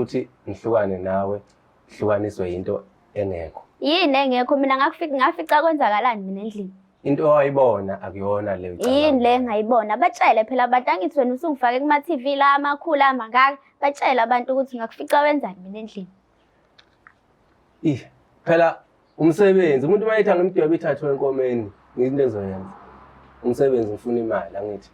Ukuthi ngihlukane nawe, hlukaniswe into engekho. Yini engekho mina ngakufika ngafica kwenzakalani mina endlini? Into owayibona akuyona le ucabanga. Yini le engayibona? Batshele phela abantu angithi wena usungifake kuma TV la amakhulu amangaka. Batshele abantu ukuthi ngakufica wenzani mina endlini. Ih, phela umsebenzi umuntu uma ethi angimdwebe ithathwe enkomeni, into engizoyenza. Umsebenzi ngifuna imali angithi.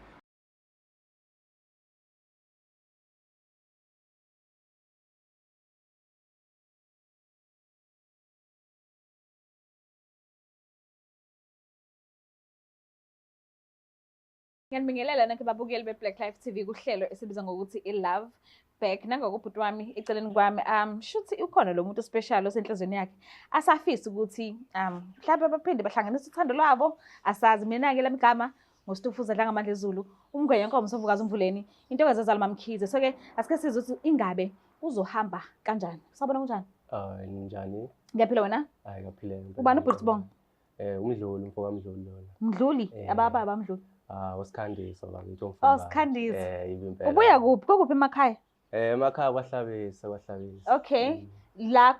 Ngiyanibingelela nonke babukeli be-Black Life TV kuhlelo esibiza ngokuthi i-Love Back. Nangokubhuti wami eceleni kwami shuthi ukhona lo muntu special osenhlizweni yakhe asafisa ukuthi mhlawumbe baphinde bahlanganise uthando lwabo asazi. Mina-ke lami igama ngoStufuza Dlangamandla Zulu, umngwenya nkomo sovukazi umvuleni, intokazi ezalwa MaMkhize. So-ke asike sizwe ukuthi ingabe kuzohamba kanjani. Sawubona kunjani? Ah, njani? Ngiyaphila wena? Hayi kaphile. Ubani ubhuti Sibonga? Umdluli, umfo kaMdluli lona. Mdluli? Ababa abamdluli. Ah, uSikhandiso bakithi umfo. Oh, Sikhandiso. Yibo impela. Ubuya kuphi? Kokuphi emakhaya? Emakhaya kwaHlabisa, kwaHlabisa. Okay. La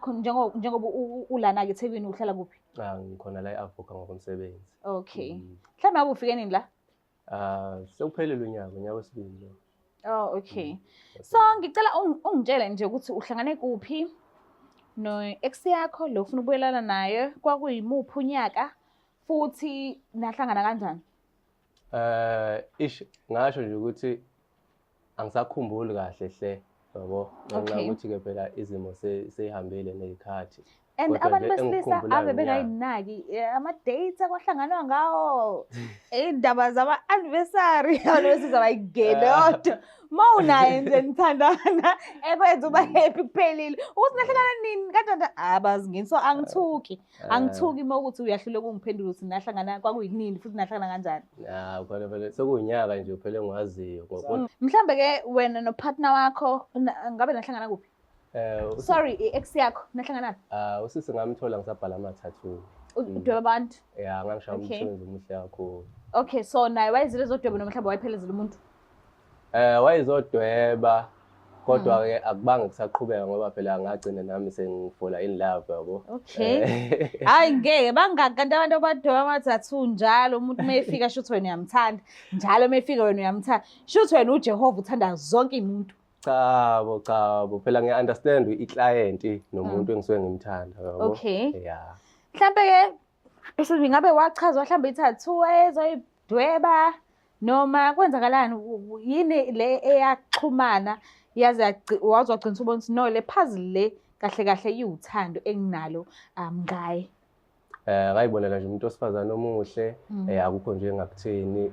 njengoba ulana ke eThekwini uhlala kuphi? Ah, ngikhona la eAvoca ngokomsebenzi. Okay. Mhlawumbe ngabe ufike nini la? Ah, sekuphelile unyaka, unyaka wesibili lo. Oh, okay. So ngicela ungitshele nje ukuthi uhlangane kuphi no ex yakho lo ufuna ukubuyelana naye, kwakuyimuphi unyaka futhi nahlangana kanjani? Ish ngasho nje ukuthi angisakhumbuli kahle hle yabo ngenxa yokuthi ke phela izimo seyihambile nezikhathi. And abantu besilisa ave bengayinaki ama-dates akwahlanganwa ngawo, iy'ndaba zama-anniversary, abantu besilisa bayingene yodwa. Uma unaye nje nithandana ekwenza uba happy kuphelile. Ukuthi nahlangana nini kanjani abazingeni. So angithuki, angithuki uma ukuthi uyahluleka ukungiphendula ukuthi nahlangana kwakuyinini futhi nahlangana kanjani. Ya, khona vele sekuwunyaka nje uphele engiwaziyo. Mhlambe ke wena nopartner wakho ngabe nahlangana kuphi? Sorry, i-ex yakho nahlangana phi? Ah, usisi ngamthola ngisabhala ama-tattoo. Udweba abantu? Ya, ngangishaya umsebenzi omuhle kakhulu. Okay, so naye wayezile ezodweba noma mhlawumbe wayephelezela umuntu? Wayezodweba kodwa ke akubange kusaqhubeka ngoba phela ngagcina nami sengifola in love yabo. Okay. Hayi ngeke bangaki kanti abantu abadweba ama-tattoo njalo umuntu uma efika shuthi wena uyamthanda, njalo uma efika wena uyamthanda. Shuthi wena uJehova uthanda zonke imuntu. Cha bo, cha bo, phela ngiya-understand i-client nomuntu engisuke ngimthanda yabo. Okay. Yeah. Mhlambe ke excuse me, ngabe wachazwa mhlambe i-tattoo ezoyidweba noma kwenzakalani? Yini le eyaxhumana yaze waze wagcina usubona ukuthi no le puzzle le kahle kahle iwuthando enginalo ngaye? Ngayibonela nje umuntu osifazane omuhle, akukho nje engakuthini.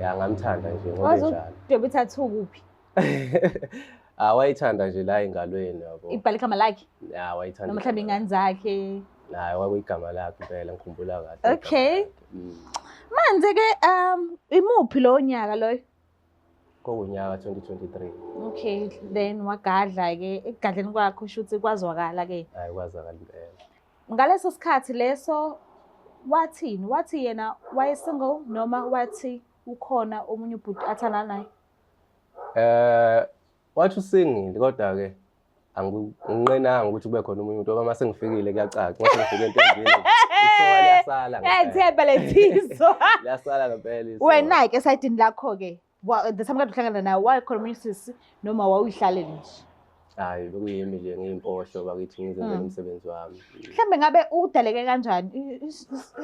Ya, ngamthanda nje ngoba enjalo. Wazodweba i-tattoo kuphi? Ah, wayithanda nje la engalweni yabo. Ibhala igama lakhe? Ya, wayithanda. Noma mhlawumbe ingane zakhe. Hayi, kwakuyigama lakhe impela ngikhumbula kahle. Okay. Manje ke imuphi lo nyaka loyo? Kwakunyaka 2023. Okay, then wagadla ke ekugadleni kwakho shuthi kwazwakala ke. Hayi, kwazwakala impela. Ngaleso sikhathi leso wathini? Wathi yena waye single noma wathi ukhona omunye ubhuti athandana naye? Wathi usingile kodwa ke anginqenanga ukuthi kube khona omunye umuntu ngoba mase ngifikile kuyacaca mase ngifike entombini isoka liyasala ngempela. Themba lethiso. Liyasala ngempela isoka. Wena ke esayidini lakho ke the time kade uhlangana naye wayekhona omunye usisi noma wawuyihlalele nje? Hayi, bekuyimi nje ngiyimpohlo bakithi ngizenzela umsebenzi wami. Mhlambe ngabe udaleke kanjani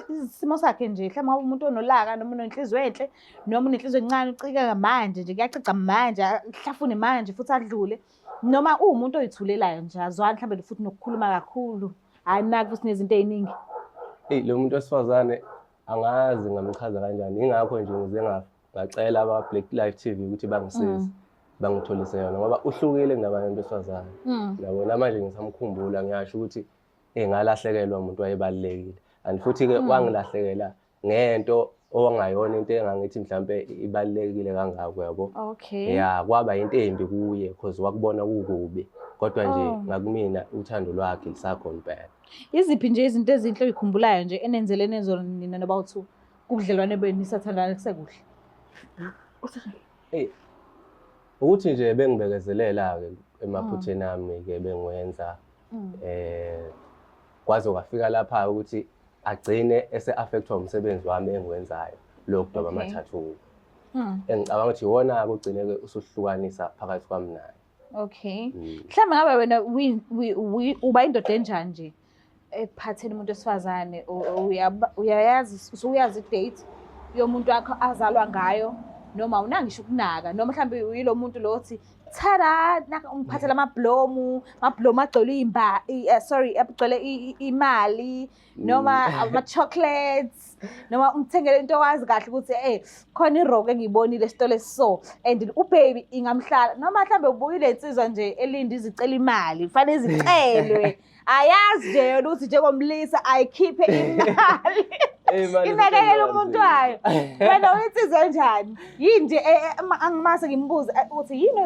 isimo sakhe nje? Mhlambe ngabe umuntu onolaka noma unenhliziyo enhle noma unenhliziyo encane ucikeka manje nje kuyacica manje ahlafune manje futhi adlule, noma uwumuntu oyithulelayo nje azwani mhlambe futhi nokukhuluma kakhulu, hayi naku futhi nezinto ey'ningi. Eyi, lo muntu wesifazane angazi ngamchaza kanjani, ingakho nje ngize ngacela aba-Black Life TV ukuthi bangisize bangitholise yona ngoba uhlukile kunabanye abantu besifazane. Yabona manje ngisamkhumbula ngiyasho ukuthi ngalahlekelwa umuntu wayebalulekile and futhi-ke wangilahlekela ngento owangayona into engangithi mhlampe ibalulekile kangako yabo. Okay. Ya, kwaba into embi kuye because wakubona kukubi kodwa nje ngakumina uthando lwakhe lisakhona impela. Iziphi nje izinto ezinhle oyikhumbulayo nje enenzele nezona nina noba u-two kubudlelwane benu nisathandana kusekuhle? Hey. Ukuthi nje bengibekezelela-ke emaphutheni ami-ke bengiwenza kwaze kwafika lapha ukuthi agcine ese-affectwa umsebenzi wami engiwenzayo lo kudweba ama-tattoo. Engicabanga ukuthi iwona-ke ugcine-ke usuhlukanisa phakathi kwami naye. Okay. Mhlawumbe ngabe wena uba indoda enjani nje ekuphatheni umuntu wesifazane, uyayazi, usuyazi i-date yomuntu wakho azalwa ngayo, noma awunangisho ukunaka, noma mhlawumbe uyilo muntu lo othi thara ungiphathela amablomu, amablomu agcwele sorry, agcwele imali, noma ama-chocolates, noma umthengele into owazi kahle ukuthi khona iroko engiyibonile esitolo esiso and ubaby ingamhlala, noma mhlawumbe ubuyile insizwa nje elinda izicela imali, kufanele izicelwe. Ayazi nje yona ukuthi njengomlisa ayikhiphe imali. Imali Inakekele umuntu wayo. Wena uyinsizwa enjani? Yini nje angimase ngimbuze ukuthi yini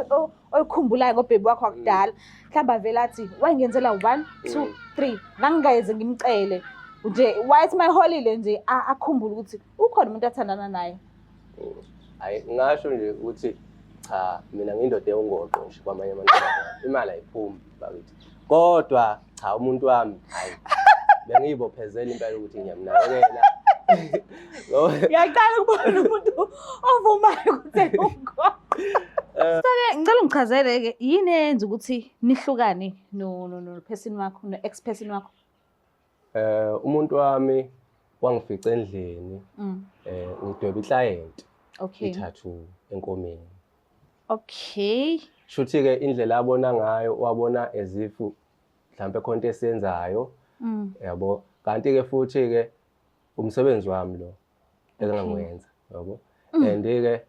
oyikhumbulayo ngobhebi wakho wakudala? Mhlawumbe avele athi wayengenzela 1 2 3, ngangingayeze ngimcele. Nje wayethi mayiholile nje akhumbule ukuthi ukhona umuntu athandana naye. Hayi, ngingasho nje ukuthi cha, mina ngiyindoda ewungoqo nje kwamanye amantombazane. Imali ayiphumi bakithi. Kodwa cha, umuntu wami hayi bengiyibophezela impela ukuthi ngiyamnakekela. Ngiyaqala ukubona umuntu ovumayo ukuthi ungoqo. Sake ngicela ungichazele-ke yini eyenza ukuthi nihlukane no person wakho, no ex person wakho? Umuntu wami wangifica endlini, ngidweba iclient. I-tattoo enkomeni. Shuthi-ke indlela abona ngayo, wabona as if mhlampe khona into esiyenzayo. Yabo. Kanti-ke futhi-ke umsebenzi wami lo engangiwenza, yabo. And-ke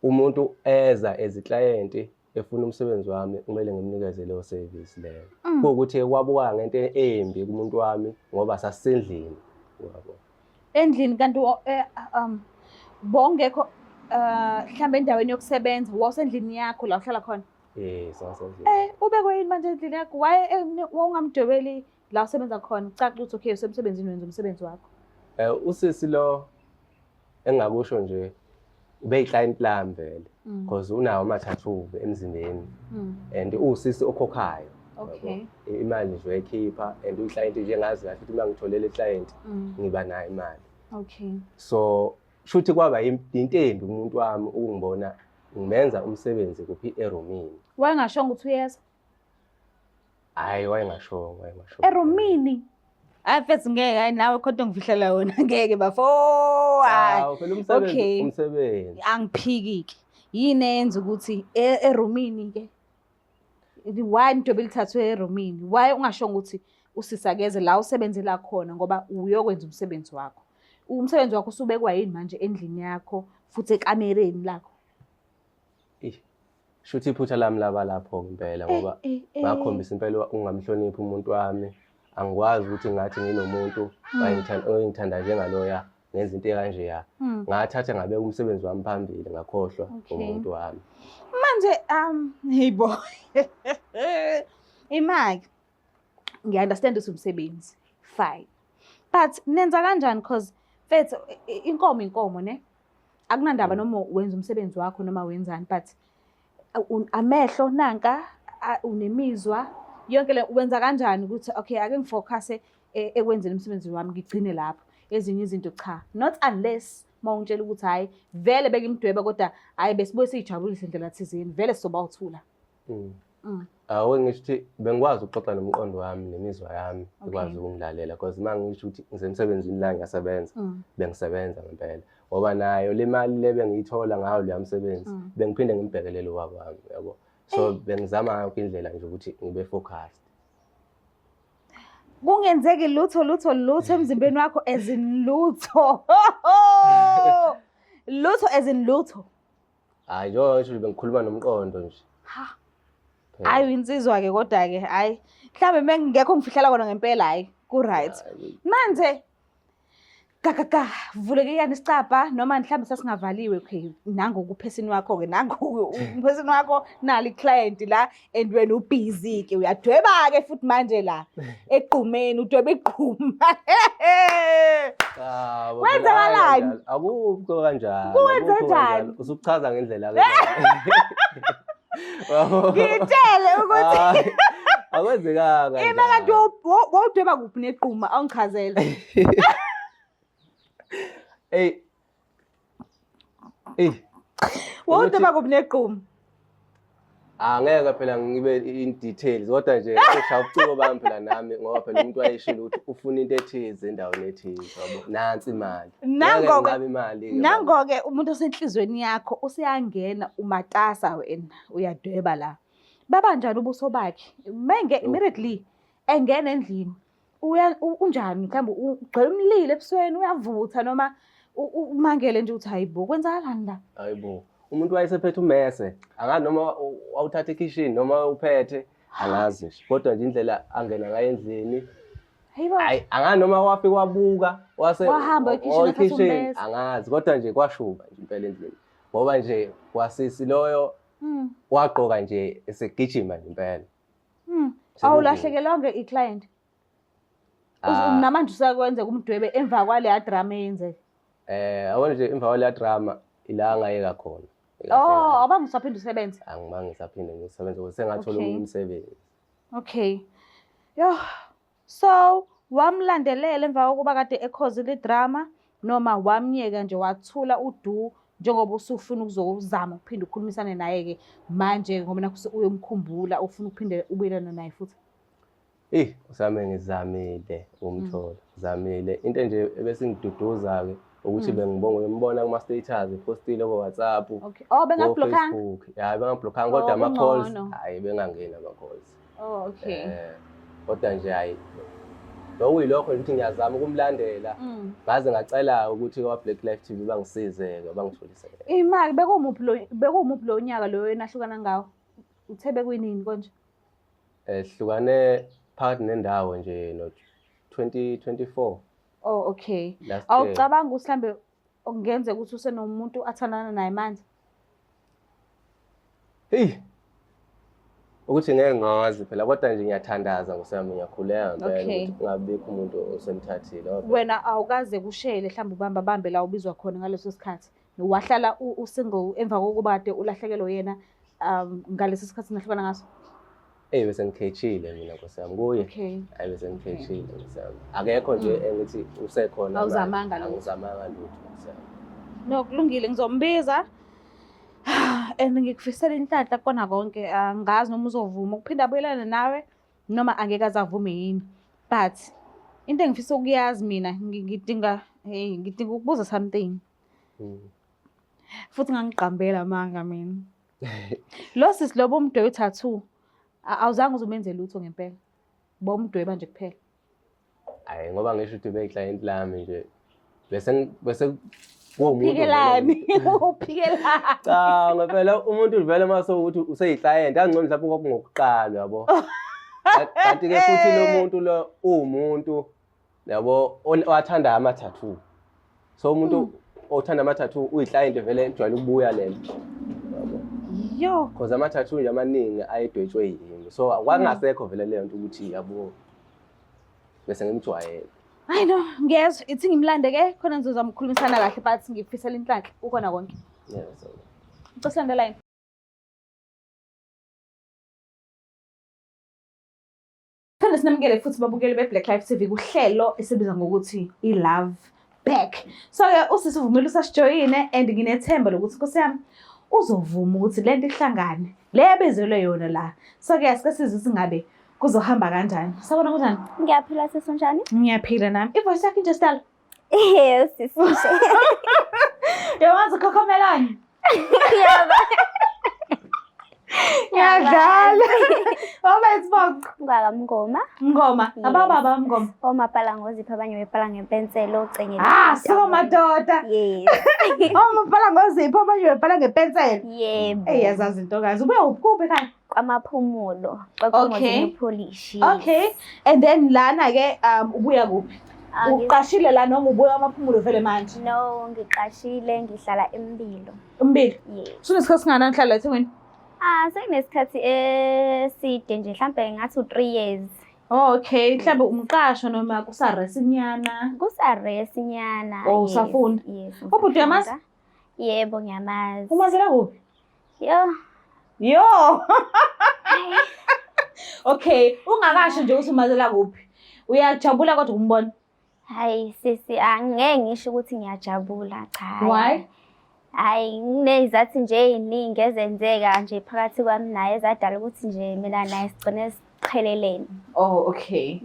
umuntu eza as i-client efuna umsebenzi wami, kumele ngimnikeze leyo service leyo. Kuwukuthi kwabuka ngento embi kumuntu wami ngoba sasisendlini, yabo. Endlini kanti bongekho mhlambe endaweni yokusebenza, wawusendlini yakho la uhlala khona? Sasendlini. Ubekwe yini manje endlini yakho? Why wawungamdwebeli la usebenza khona? Kucaca ukuthi okay usemsebenzini, wenza umsebenzi wakho. Usisi lo engakusho nje ube-client lami vele, because unawo ama-tattoo emzimbeni and uwusisi okhokhayo. Yabo. Imali nje uyayikhipha and uyi-client nje engazi kahle ukuthi uma ngitholele i-client ngiba nayo imali. So shuthi kwaba into embi kumuntu wami ukungibona ngimenza umsebenzi kuphi erumini. Wayengashongo ukuthi uyeza? Hayi, wayengashongo, wayengashongo. Erumini? Hayi mfethu ngeke, hayi nawe khona ongifihlela yona ngeke bafo. Hayi. Hawu, phela umsebenzi, umsebenzi. Angiphiki-ke. Yini eyenza ukuthi erumini ke? Why into belithathwe erumini? Why ungashongo ukuthi usisakeze la usebenzela khona ngoba uyokwenza umsebenzi wakho? Umsebenzi wakho usubekwa yini manje endlini yakho futhi ekamereni lakho? Shuthi iphutha lami laba lapho impela ngoba ngakhombisa impela ungamhloniphi umuntu wami. Angikwazi ukuthi ngathi nginomuntu ongithanda njengaloya ngenza into ekanjeya. Ngathatha ngabeka umsebenzi wami phambili ngakhohlwa umuntu wami. Manje hey boy. Imaki ngiya-understand ukuthi umsebenzi fine, but nenza kanjani? Cause mfethu inkomo inkomo ne, akunandaba noma wenza umsebenzi wakho noma wenzani, but amehlo nanka unemizwa yonke le, wenza kanjani ukuthi okay ake ngifocuse ekwenzeni umsebenzi wami ngigcine lapho, ezinye izinto cha, not unless mawungitshela ukuthi hayi vele bengimdweba kodwa hayi besibuye siyijabulise indlela thizeni vele sizoba uthula. Awu ngisho ukuthi bengikwazi ukuxoxa nomqondo wami nemizwa yami ikwazi ukungilalela, because uma ngisho ukuthi ngisemsebenzini la ngiyasebenza, bengisebenza ngempela ngoba nayo le mali le bengiyithola ngayo leya msebenzi bengiphinde ngimbhekelele ubaba wami, yabo. So bengizama yonke indlela nje ukuthi ngibe focused. Kungenzeki lutho lutho lutho emzimbeni wakho as in lutho. Lutho as in lutho. Hayi njengoba ngisho bengikhuluma nomqondo nje. Ha. Hayi insizwa ke kodwa ke hayi mhlambe mengingekho ngifihlela kona ngempela hayi ku right. Manje gaga vuleke yani isicabha noma mhlambe sasingavaliwe, okay nangu kuphesini wakho ke, nangu umphesini wakho nali client la and wena ubusy ke uyadweba ke futhi manje la egqumeni udweba igquma. Cha, Kwenzakalani? Akukho kanjalo. Kuwenze Akukho njani? kanjalo. Usuchaza ngendlela ke. Ngitshele ukuthi Hayi, akwenzekanga ima kanti njalo. wawudweba kuphi nequma awungichazele. Eyi. Eyi. Wawudweba kuphi nequma? Angeke phela ngibe in details kodwa nje ngishaya ubuciko bami phela nami ngoba phela umuntu wayeshilo ukuthi ufuna into ethize endaweni ethize yabo nansi imali. Ngeke Nango-ke nginqabe imali-ke baba. nango-ke umuntu osenhlizweni yakho useyangena umatasa wena uyadweba la. Baba njani ubuso bakhe? Menge immediately engena endlini uya unjani mhlawumbe ugcwele umlilo ebusweni uyavutha noma umangele nje uthi hayibo kwenzakalani la? Hayibo. Umuntu wayesephethe umese angazi noma wawuthatha ekhishini noma uphethe angazi nje kodwa nje indlela angena ngayo endlini Hayibo. hayi angazi noma wafika wabuka wase Wahamba ekhishini wathatha ekhishini, ummese. angazi kodwa nje kwashuba nje impela endlini ngoba nje kwasisi loyo wagqoka nje esegijima nje impela. Awulahlekelwanga i-client. Ah. Namanje usakwenza kumdwebe emva kwaleya drama eyenzeka. Yabona nje emva kwaleya drama ila ngayeka khona. Oh, awubange usaphinde usebenze. Angibange ngisaphinde ngisebenze ngoba sengathola Okay. omunye umsebenzi. Okay. Yo. So, wamlandelela emva kokuba kade ekhozile idrama noma wamyeka nje wathula udu njengoba usufuna ukuzozama ukuphinde ukhulumisane naye-ke manje ngoba nakhu uyomkhumbula ufuna ukuphinde ubuyelane naye futhi. Eyi, usame ngizamile ukumthola, ngizamile. Into nje ebesingiduduza-ke ukuthi bengibonga ngimbona kuma-status ephostile ko-WhatsApp, Okay. Oh, bengakublockanga? ko-Facebook. Hhayi bengangiblockanga kodwa Oh, ama-calls, kungcono. hhayi bengangeni ama-calls. Oh, okay. Kodwa nje hhayi bekuyilokho nje ukuthi ngiyazama ukumlandela. Ngaze ngacela ukuthi kwa-Black Life TV bangisize-ke bangitholise. Imali bekuwumuphi lo nyaka lo enahlukana ngawo? Uthe bekuyinini konje? Sihlukane phakathi nendawo nje no 2024. Oh, okay. Last year. Awucabanga ukuthi mhlambe okungenzeka ukuthi usenomuntu athandana naye manje? Hey. Ukuthi ngeke ngazi phela kodwa nje ngiyathandaza ngosami ngiyakhuleka ngempela Okay. ukuthi kungabikho umuntu osemthathile. Ngoba phela Wena awukaze kushele mhlawumbe ubamba bambe la ubizwa khona ngaleso sikhathi. Wahlala usingle emva kokuba kade ulahlekelwe yena ngalesi sikhathi nahlukana ngaso? Eyi bese ngikhethile mina Nkosi yami kuye. Okay. Hayi bese ngikhethile Nkosi yami. Akekho nje engithi usekhona manje. Awuzamanga lutho. Angizamanga lutho Nkosi yami. No, kulungile ngizombiza. And ngikufisela inhlanhla kukona konke. Angazi noma uzovuma ukuphinda abuyelane nawe noma angeke aze avume yini. But into engifisa ukuyazi mina ngidinga hey ngidinga ukubuza something. Futhi ngangiqambela amanga mina. Lo sisi lo bomdweba tattoo awuzange uze umenze lutho ngempela. Bomdweba nje kuphela. Hayi ngoba ngisho ukuthi beyiclient lami nje. Bese kuwumuntu Uphikelani? vele. Uphikelani? Cha ngempela umuntu vele mase ukuthi useyiclient angcono mhlawumbe kwakungokuqala yabo. Kanti ke futhi lo muntu lo uwumuntu yabo owathanda ama tattoo. So umuntu othanda ama tattoo uyiclient vele ejwayele ukubuya lento. Yabo. Yo. Because ama tattoo nje amaningi ayedwetshwe yimi. So kwakungasekho vele leyo nto ukuthi yabo bese ngimjwayele. Hayi no, ngiyezwa. Ithi ngimlande ke khona ngizozama ukukhulumisana kahle but ngikufisela inhlanhla ukona konke. Yeah, so. Ngicela silandela line. Phinde sinamukele futhi babukeli be-Black Life TV kuhlelo esibiza ngokuthi i-Love Back. So-ke usisi uvumile usasijoyine and nginethemba lokuthi Nkosi yami uzovuma ukuthi le nto ihlangane le yabizelwe yona la. So-ke asike sizwe ukuthi ngabe kuzohamba kanjani. Sawubona kunjani? Ngiyaphila sisi unjani? Ngiyaphila nami. I-voice yakho inje sidalo. Yebo sisi nje. Uyawazi ukhokhomelani? Yebo. Ngiyadlala. Baba isibongo. Ngwakamngoma. Mngoma. Yes. Abababa Mngoma. Omabhala ngozipho abanye bebhala ngempensela ocengele. Ah, suka madoda. Yes. Omabhala ngozipho abanye bebhala ngepensela. Yebo. Eyi yazazi intokazi. Ubuya kuphi ekhaya? Kwamaphumulo. Okay. Kwaphumulo polish. Okay. And then lana ke ubuya kuphi? Uqashile la noma ubuya amaphumulo vele manje? No, ngiqashile ngihlala eMbilo. Umbilo. Yes. Sunesikhathi singakanani uhlala eThekwini? Ah, sekunesikhathi eside nje mhlambe ngathi u3 years. Oh, okay. Mhlambe umqasho noma kusaresinyana. Kusaresinyana. Oh, usafunda? Yes. Ubhuti uyamazi? ngisafunda. Yebo, ngiyamazi. Umazela kuphi? Yo. Yo. Okay, ungakasho nje ukuthi umazela kuphi. Uyajabula kodwa ukumbona. Hayi sisi, angeke ngisho ukuthi ngiyajabula cha. Why? Hayi nginezizathu nje ey'ningi ezenzeka nje phakathi kwami naye ezadala ukuthi nje mina naye sigcine siqhelelene. Oh, okay.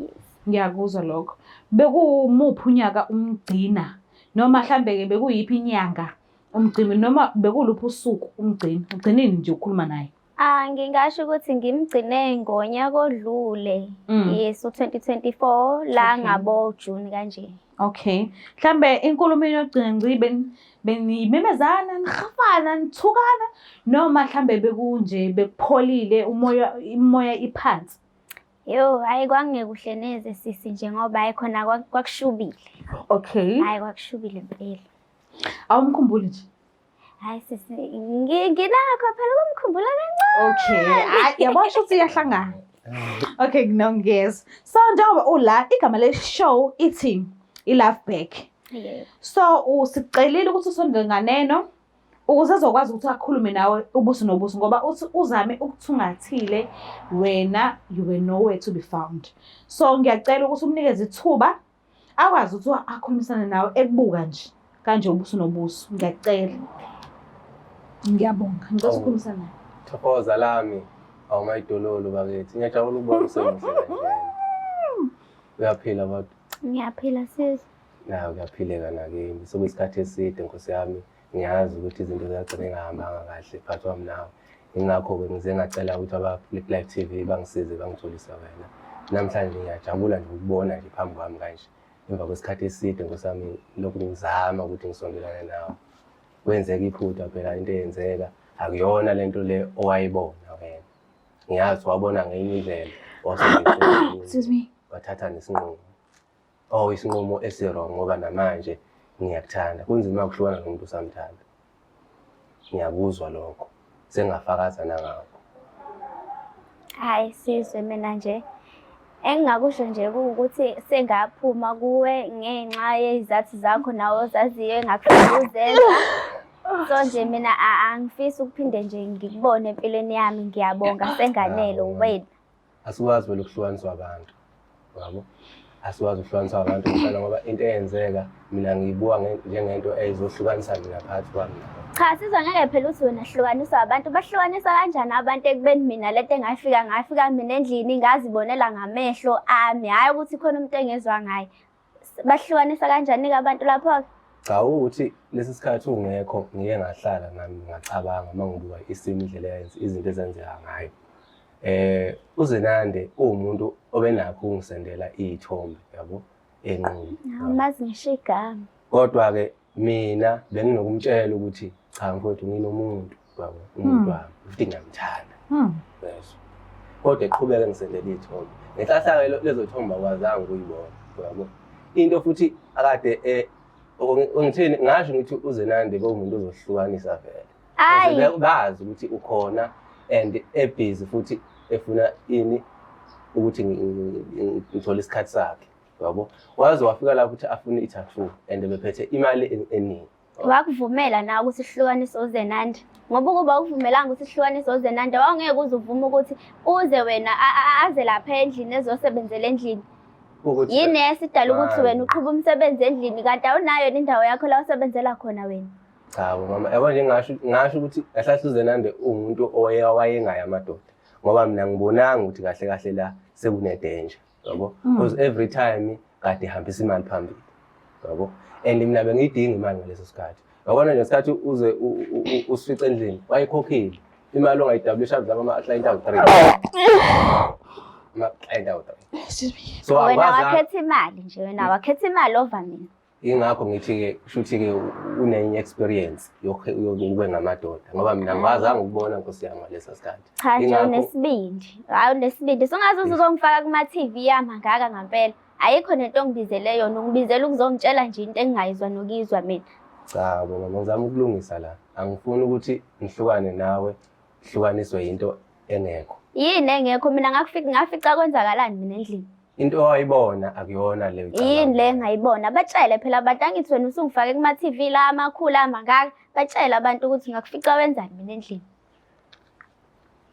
Ngiyakuzwa lokho. Bekuwumuphi unyaka umgcina? Noma mhlambe ke bekuyiphi inyanga umgcina noma bekuluphi usuku umgcina? Ugcinini nje ukukhuluma naye? Ah, ngingasho ukuthi ngimgcine ngonyaka odlule. Yes, u-2024 la ngabo June kanje. Okay. Mhlambe inkulumo yokugcina ngci benimemezana, nihafana, nithukana noma mhlambe bekunje bekupholile umoya imoya iphansi. Yo, hayi kwangekuhle neze sisi nje ngoba hayi khona kwakushubile. Okay. Hayi kwakushubile impela. Awumkhumbuli nje? Hayi sisi, nginakho phela ukumkhumbula kancane. Okay, hayi yabona ukuthi iyahlangana. Okay, nongeza. So njengoba ula igama le show ithi i-Love Back. Yebo. So usicelile ukuthi usondele nganeno ukuze ezokwazi ukuthi akhulume nawe ubuso nobuso ngoba uthi uzame ukuthungathile wena you were nowhere to be found. So ngiyacela ukuthi umnikeze ithuba akwazi ukuthi akhulumisane nawe ekubuka nje kanje ubuso nobuso. Ngiyacela. Ngiyabonga. Ngicela ukukhulumisana nawe. Thokoza lami. Awumayidololo bakithi. Ngiyajabula ukubona usemuhle kanjena. Uyaphila kodwa? Ngiyaphila sisi. Nawe kuyaphileka nakimi. Sekuyisikhathi eside nkosi yami. Ngiyazi ukuthi izinto ziyagcina ingahambanga kahle phakathi kwami nawe. Ingakho-ke ngize ngacela ukuthi aba-Black Life TV bangisize bangitholise wena. Namhlanje ngiyajabula nje ukubona nje phambi kwami kanje. Emva kwesikhathi eside nkosi yami lokhu ngizama ukuthi ngisondelane nawe. Kwenzeka iphutha phela into eyenzeka akuyona lento le owayibona wena. Ngiyazi wabona ngenye indlela. Excuse me. Wathatha nesinqumo. Oh, isinqumo esi-wrong ngoba namanje ngiyakuthanda. Kunzima ukuhlukana nomuntu usamthanda. Ngiyakuzwa lokho. Sengingafakaza nangakho. Hayi sizwe mina nje engingakusho nje kuwukuthi sengaphuma kuwe ngenxa yezizathu zakho nawe ozaziyo engakufuna uzenza. So nje mina angifisi ukuphinde nje ngikubone empilweni yami. Ngiyabonga senganele wena. Asikwazi vele ukuhlukaniswa abantu. Yabo? Asikwazi ukuhlukaniswa abantu mfana ngoba into eyenzeka mina ngiyibuka njengento ezohlukanisa mina phakathi kwami nawe. Cha sizwa ngeke phela uthi wena hlukaniswa abantu. Bahlukanisa kanjani abantu ekubeni mina lento engafika ngafika mina endlini ngazibonela ngamehlo ami. Hhayi ukuthi khona umuntu engezwa ngaye. Bahlukanisa kanjani-ke abantu lapho-ke? Cha ukuthi lesi sikhathi ungekho ngike ngahlala nami ngacabanga uma ngibuka isimo indlela eyenza izinto ezenzeka ngayo. UZenande uwumuntu obenakho ukungisendela iy'thombe yabo enqunu. Awumazi ngisho igama. Kodwa-ke mina benginokumtshela ukuthi cha mfowethu nginomuntu yabo umuntu wami futhi ngiyamthanda. Yebo. Kodwa eqhubeka ngisendela iy'thombe. Ngenhlanhla-ke lezo thombe akwazanga ukuyibona yabo. Into futhi akade ngithini ngasho ngithi uZenande bewumuntu ozohlukanisa vele. Ayi. Bazi ukuthi ukhona and ebhizi futhi efuna ini ukuthi ngithole isikhathi sakhe yabo. Waze wafika lapho ukuthi afune i-tattoo and bephethe imali eningi. Wakuvumela na ukuthi sihlukanise uZenande? Ngoba ukuba ukuvumelanga ukuthi sihlukanise uZenande wawungeke uze uvume ukuthi uze wena aze lapha endlini ezosebenzela endlini. Yini esidala ukuthi wena uqhuba umsebenzi endlini kanti awunayo indawo yakho la usebenzela khona wena? Cha mama, yabo nje ngasho ukuthi kahle kahle uZenande uwumuntu owayengaya amadoda ngoba mina ngibonanga ukuthi kahle kahle la sekune danger yabo, because every time kade ihambisa imali phambili yabo, and mina bengiyidinga imali ngaleso sikhathi. Yabona nje isikhathi uze usifice endlini wayikhokhile imali ongayidablisha mhlawumbe ama-client awu-3 ama-client awu-3. So wena wakhetha imali nje, wena wakhetha imali over mina. Ingakho ngithi-ke kusho ukuthi-ke unenye experience yokube ngamadoda ngoba mina ngikwazanga ukubona nkosi yami ngalesa sikhathi. Cha nje unesibindi, hhayi unesibindi. Sungaze uzongifaka kuma-T V yami angaka ngampela. Ayikho nento ongibizele yona, ungibizela ukuzongitshela nje into engingayizwa nokuyizwa mina. Cha bo mama, ngizama ukulungisa la. Angifuni ukuthi ngihlukane nawe, ngihlukaniswe into engekho. Yini engekho? Mina ngafica kwenzakalani mina endlini? Into owayibona akuyona leyo. Yini le engayibona? Batshele phela abantu, angithi wena usungifake kuma-T V la amakhulu amangaka. Batshele abantu ukuthi ngakufica wenzani mina endlini.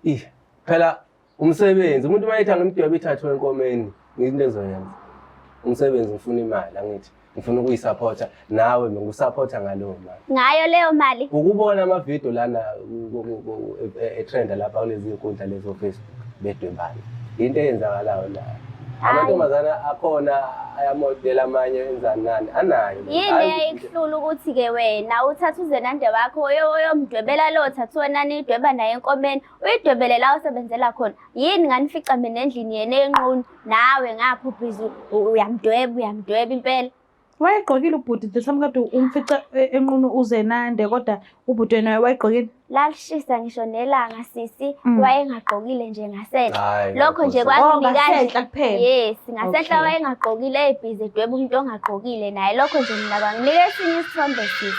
Ih, phela umsebenzi umuntu uma ethi angimdwebe ithathwe enkomeni, into engizoyenza. Umsebenzi ngifuna imali angithi ngifuna ukuyisaphotha nawe ngikusaphotha ngaleyo mali. Ngayo leyo mali. Ukubona amavidiyo lana etrenda lapha kulezi nkundla lezo Facebook bedwebana. Into eyenzakalayo la. Amantombazana akhona ayamodela amanye enzani nani anayo. Yini eyayikuhlula ukuthi-ke wena uthathe uZenande wakho uyomdwebela lo thathu wena nidweba naye enkomeni uyidwebele la osebenzela khona. Yini nganifica mina endlini yena enqunu nawe ngapha ubhizi uyamdweba uyamdweba impela. Wayegqokile ubhuti the time kade umfica enqunu uZenande kodwa ubhuti wena wayegqokile. Lalishisa ngisho nelanga sisi wayengagqokile nje ngasenhla. Hhayi, Lokho nje Nkosi. Oh, kwanginika nje ngasenhla kuphela. Yes, ngasenhla Okay. wayengagqokile ebhizi edweba umuntu ongagqokile naye. Lokho nje mina kwanginika esinye isithombe sisi.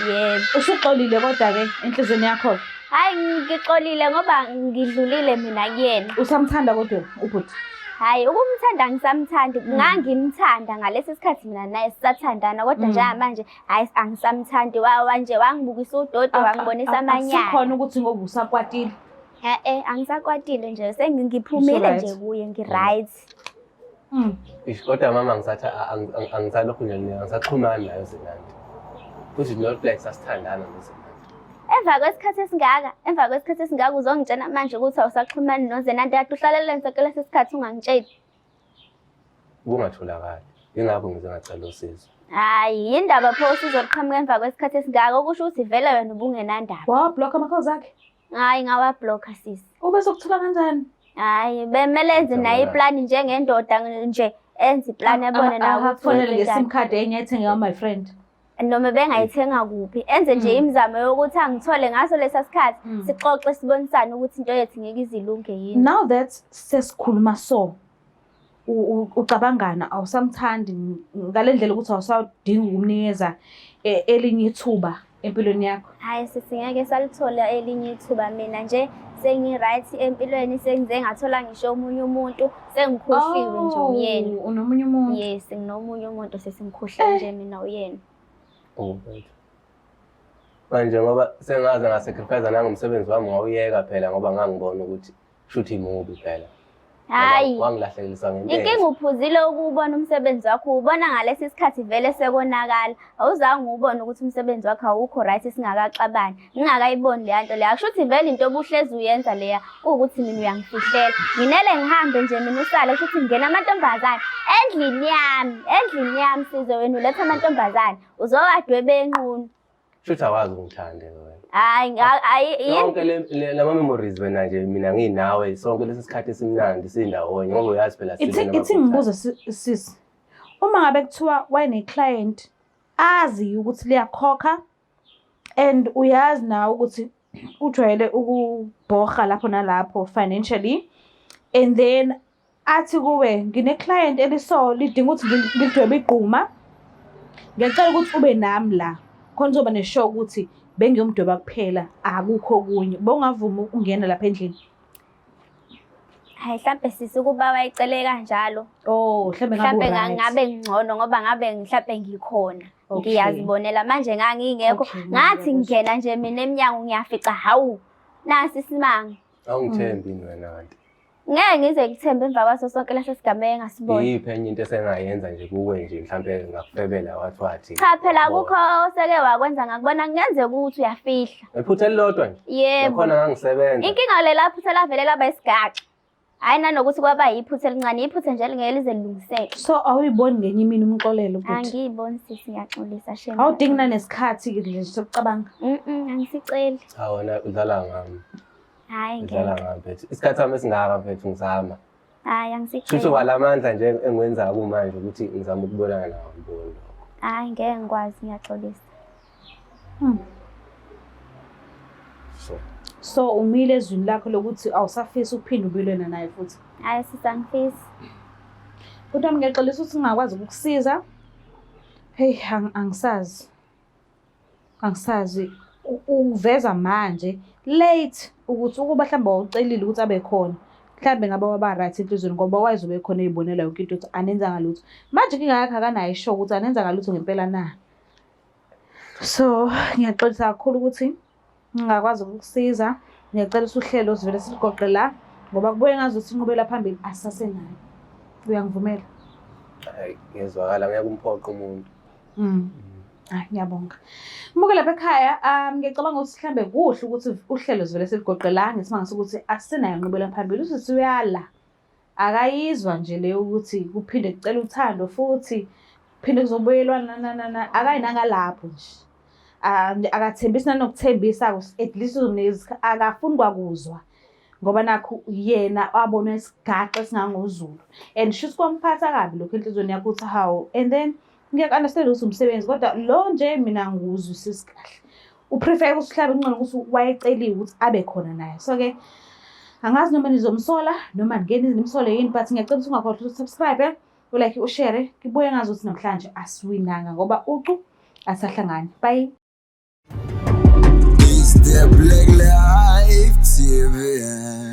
Yebo. Usuxolile kodwa ke enhlizweni yakho. Hhayi ngixolile ngoba ngidlulile mina kuyena. Usamthanda kodwa ubhuti. Hhayi ukumthanda angisamthandi. Ngangimthanda ngalesi sikhathi mina naye sisathandana kodwa njengamanje hhayi angisamthandi. Wawa nje wangibukisa udoti wangibonisa amanyala. Akusikhona ukuthi ngoba usakwatile. E-e angisakwatile nje sengiphumile Usu-right. nje kuye ngi-right. Ish, kodwa mama ngisatha angisalokhu nje angisaxhumani nayo Zenande. Futhi not like sasithandana noZenande. Emva kwesikhathi esingaka, emva kwesikhathi esingaka uzongitshela manje ukuthi awusaxhumani noZenande kade uhlaleleni sonke lesi sikhathi ungangitsheli. Ubungatholakali. Yingakho ngize ngacela usizo. Hhayi, yindaba pho usizo luqhamuka emva kwesikhathi esingaka okusho ukuthi vele wena ubungenandaba. Wawabhlokha ama-calls akhe. Hhayi ngawabhlokha sisi. Ube sokuthola kanjani? Hhayi, bemele enze naye iplani njengendoda nje enze iplani abone nawe ukuthi Akufonele wenzenjani. nge-sim card enye ayithenge ka-my friend. Noma bengayithenga kuphi, enze nje imizamo yokuthi angithole ngaso lesa sikhathi sixoxe sibonisane ukuthi into yethu ngeke ize ilunge yini. Now that sesikhuluma so, ucabangana awusamthandi ngale ndlela ukuthi awusadingi ukumnikeza elinye ithuba empilweni yakho. Hhayi sisi ngeke salithola elinye ithuba mina nje sengi-right empilweni sengize ngathola ngisho omunye umuntu sengikhohliwe nje uyena. Oh, unomunye umuntu. Yes, nginomunye umuntu sesingikhohliwe nje mina uyena. Oh, mfethu. Manje ngoba sengaze ngasacrifice nangomsebenzi wami ngawuyeka phela ngoba ngangibona ukuthi shuthi mubi phela. Hhayi. Wangilahlekisa ngempela. Inkinga uphuzile ukuwubona umsebenzi wakho, uwubona ngalesi sikhathi vele sekonakala. Awuzange uwubone ukuthi umsebenzi wakho awukho right singakaxabani. Ngingakayiboni leya nto leya. Kusho ukuthi vele into obuhlezi uyenza leya kuwukuthi mina uyangifihlela. Nginele ngihambe nje mina usale kusho ukuthi ngingena amantombazane endlini yami, endlini yami Sizwe wena uletha amantombazane. Uzowadweba enqunu. Shuthi awazi ungithande wena. Hhayi, hhayi yini? Yonke lama memories wena nje mina nginawe sonke lesi sikhathi esimnandi sindawonye ngoba uyazi phela Ithi sibe nama ithi good ngibuze sisi. Uma ngabe kuthiwa wayene-client azi ukuthi liyakhokha and uyazi nawe ukuthi ujwayele ukubhoha lapho nalapho financially and then athi kuwe ngine-client eliso lidinga ukuthi ngilidwebe igquma, ngiyacela ukuthi ube nami la khona uzoba ne-sure ukuthi bengiyomdweba kuphela akukho okunye, bowungavumi ukungena lapha endlini? Hhayi mhlampe sisi ukuba wayecele kanjalo. Oh, mhlambe ngabe Mhlampe u-right. ngabe ngcono ngoba ngabe mhlampe ngikhona. Okay. Ngiyazibonela manje ngangingekho. Okay, Ngathi ngiyakuzwa. ngingena nje mina emnyango ngiyafica hawu nasi isimanga. Awungithembi yini wena kanti? Ngeke ngize ngikuthembe emva kwaso sonke leso sigameko engasibona. Iyiphi enye into esengayenza nje kuwe nje mhlampe ngakufebela wathi wathi. Cha phela akukho oseke wakwenza ngakubona kungenzeka ukuthi uyafihla. Iphutha elilodwa nje. Yebo. Nakhona ngangisebenza. Inkinga lela phutha lavele laba isigaxa. Hhayi nanokuthi kwaba yiphutha elincane, iphutha nje elingeke lize lilungiseke. So awuyiboni ngenye imini umxolele ubhuti? Angiyiboni sisi ngiyaxolisa shame. Awudingi nanesikhathi-ke nje sokucabanga. Angisiceli. Cha wena udlala ngami. Hhayi Udlala ngeke. ngami mfethu. Isikhathi sami esingaka mfethu ngizama. Hhayi Kusho angisiceli. kwalamandla nje engiwenzayo kumanje ukuthi ngizama ukubonana nawe ngibone lokho. Hhayi ngeke ngikwazi ngiyaxolisa. So So umile ezwini lakho lokuthi awusafisi ukuphinde ubuyelane naye futhi. Hhayi sisi angifisi. Kodwa wami ngiyaxolisa ukuthi ngingakwazi ukukusiza. Hey, angisazi. Angisazi. Uveza manje late ukuthi ukuba mhlawumbe wawucelile ukuthi abe khona. Mhlawumbe ngabe waba right enhliziyweni ngoba wayezobe ekhona eyibonela yonke into ukuthi anenzanga lutho. Manje inkinga yakhe akanayo isho ukuthi anenzanga lutho ngempela na. So ngiyaxolisa kakhulu ukuthi ngingakwazi ukukusiza. Ngiyacela ukuthi uhlelo sivele siligoqe la ngoba kubuye ngazuthi inqubela phambili asasenayo. Uyangivumela? Hayi, ngiyezwakala, ngeke umphoqe umuntu. Hayi, ngiyabonga. Mbuke lapha ekhaya, ngiyacabanga ukuthi mhlambe kuhle ukuthi uhlelo sivele siligoqe la ngesimanga sokuthi asisenayo inqubela phambili. Usisi uyala. Akayizwa nje leyo ukuthi kuphinde kucela uthando futhi kuphinde kuzobuyelwana na na na, akayi nangalapho nje. Akathembisi nanokuthembisa, at least uzomnikeza, akafuni kwakuzwa ngoba nakhu yena wabona isigaxa esingangozulu and shuthi kwamphatha kabi lokho enhliziyweni yakho ukuthi hawu. And then ngiyaku-understand ukuthi umsebenzi, kodwa lo nje mina ngiwuzwisisi kahle. U-prefer ukuthi mhlawumbe kungcono ukuthi wayeceliwe ukuthi abe khona naye. So-ke angazi noma nizomsola noma ngeke nimsole yini, but ngiyacela ukuthi ungakhohlwa ukuthi subscribe, u-like, u-share. Ngibuye ngazi ukuthi namhlanje asiwinanga ngoba ucu asahlangani. Bye. It's the Black Life TV.